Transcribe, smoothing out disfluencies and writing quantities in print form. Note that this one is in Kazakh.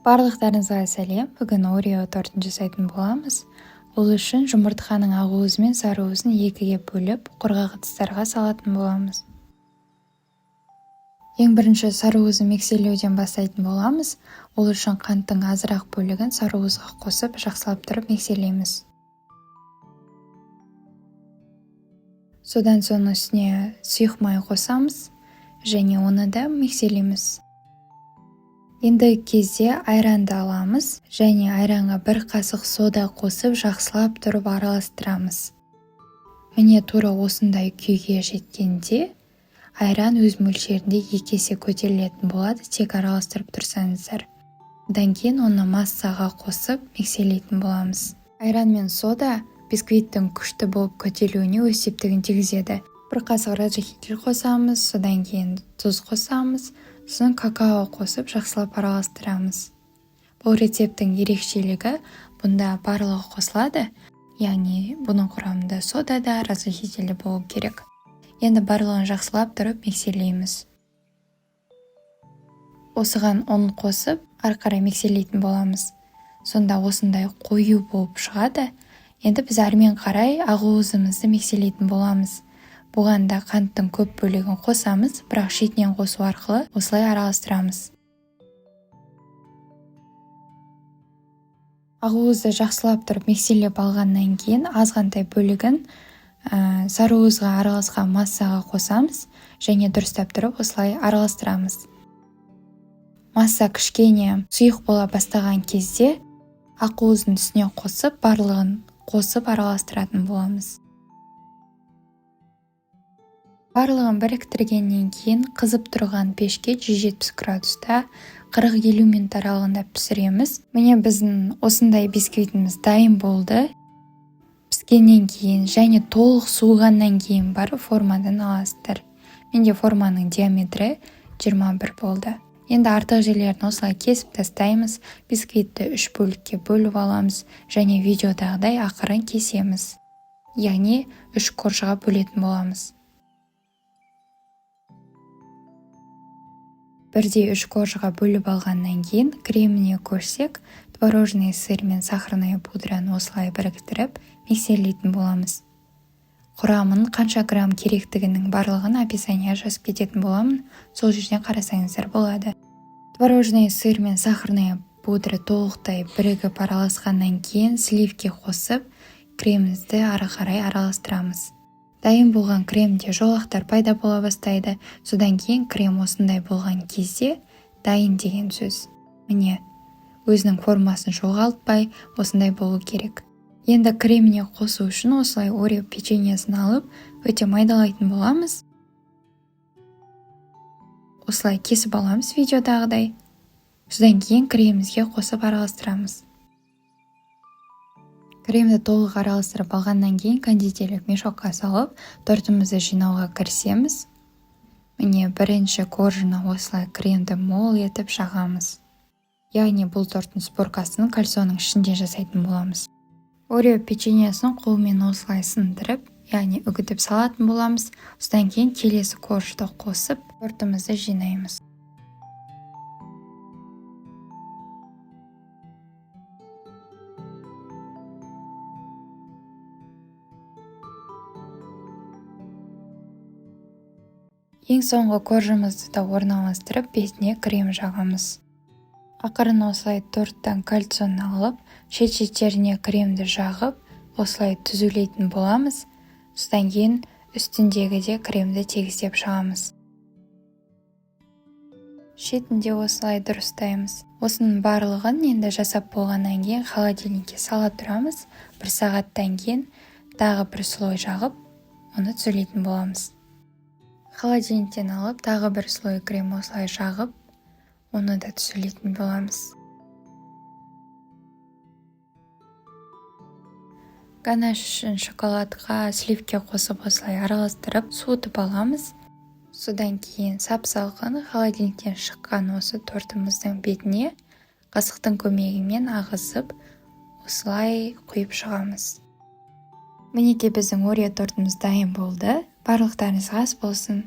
Барлықтарыңызға сәлем! Бүгін Орео тортын жасайтын боламыз. Ол үшін жұмыртқаның ақуызы мен сарыуызын екіге бөліп, құрғақ ыдыстарға салатын боламыз. Ең бірінші сарыуызын миксерлеуден бастайтын боламыз. Ол үшін қанттың азырақ бөлігін сарыуызға қосып, жақсылап тұрып миксерлейміз. Содан соң үстіне сұйық май қосамыз және оны да миксерлейміз. Ендігі кезде айранды аламыз және айранға бір қасық сода қосып, жақсылап тұрып араластырамыз. Міне, тура осындай күйге жеткенде айран өз мөлшерінде 2 есе көтерілетін болады, тек араластырып тұрсаңыздар. Одан кейін оны массаға қосып миксерлейтін боламыз. Айран мен сода бисквиттің күшті болып көтерілуіне өз септігін тигізеді. Бір қасық разрыхлитель қосамыз, содан кейін тұз қосамыз, сосын какао қосып жақсылап араластырамыз. Бұл рецепттің ерекшелігі, бұнда барлығы қосылады, яғни бұның құрамында сода да, разрыхлитель де болу керек. Енді барлығын жақсылап тұрып миксерлейміз. Осыған ұн қосып, ары қарай миксерлейтін боламыз. Сонда осындай қою болып шығады. Енді біз әрмен қарай ақуызымызды миксерлейтін боламыз. Бұған да қанттың көп бөлігін қосамыз, бірақ шетінен қосу арқылы осылай араластырамыз. Ақуызды жақсылап тұрып миксерлеп алғаннан кейін азғантай бөлігін сарыуызға араласқан массаға қосамыз және дұрыстап тұрып осылай араластырамыз. Масса кішкене сұйық бола бастаған кезде ақуыздың үстіне қосып, барлығын қосып араластыратын боламыз. Барлығын біріктіргеннен кейін қызып тұрған пешке 170 градуста 40-50 минут аралығында пісіреміз. Міне, біздің осындай бисквитіміз дайын болды. Піскеннен кейін және толық суығаннан кейін барып формадан аласыздар. Менде форманың диаметрі 21 болды. Енді артық жерлерін осылай кесіп тастаймыз. Бисквитті 3 бөлікке бөліп аламыз және видеодағыдай ақырын кесеміз. Яғни 3 коржыға бөлетін боламыз. Бірдей 3 коржыға бөліп алғаннан кейін креміне көшсек, творожный сыр мен сахарная пудраны осылай біріктіріп миксерлейтін боламыз. Құрамын қанша грамм керектігінің барлығын описанияға жазып кететін боламын, сол жерден қарасаңыздар болады. Творожный сыр мен сахарная пудра толықтай бірігіп араласқаннан кейін сливки қосып, кремімізді ары қарай араластырамыз. Дайын болған кремде жолақтар пайда бола бастайды. Содан кейін крем осындай болған кезде дайын деген сөз. Міне, өзінің формасын жоғалтпай осындай болу керек. Енді креміне қосу үшін осылай Орео печеньесін алып, өте майдалайтын боламыз. Осылай кесіп аламыз видеодағыдай. Содан кейін кремімізге қосып араластырамыз. Кремді толық араластырып алғаннан кейін кондитерлік мешокқа салып, тортымызды жинауға кірісеміз. Міне, бірінші коржына осылай кремді мол етіп жағамыз. Яғни бұл торттың сборкасын кальсонның ішінде жасайтын боламыз. Орео печеньесін қолмен осылай сындырып, яғни үгітіп салатын боламыз. Содан кейін келесі коржды қосып, тортымызды жинаймыз. Ең соңғы коржымызды да орналастырып, бетіне крем жағамыз. Ақырын осылай торттан кальцоны алып, шет-шеттеріне кремді жағып, осылай түзулейтін боламыз. Содан кейін үстіндегі де кремді тегістеп шығамыз. Шетінде осылай дұрыстаймыз. Осының барлығын енді жасап болғаннан кейін холодильникке сала тұрамыз. Бір сағаттан кейін тағы бір слой жағып, оны түзулейтін боламыз. Холодильниктен алып, тағы бір слой крем осылай жағып, оны да түзулейтін боламыз. Ганаш үшін шоколадқа сливки қосып осылай араластырып, суытып аламыз. Содан кейін сап-салқын холодильниктен шыққан осы тортымыздың бетіне қасықтың көмегімен ағызып, осылай құйып шығамыз. Мінекей, біздің Орео тортымыз дайын болды. Барлықтарыңызға ас болсын.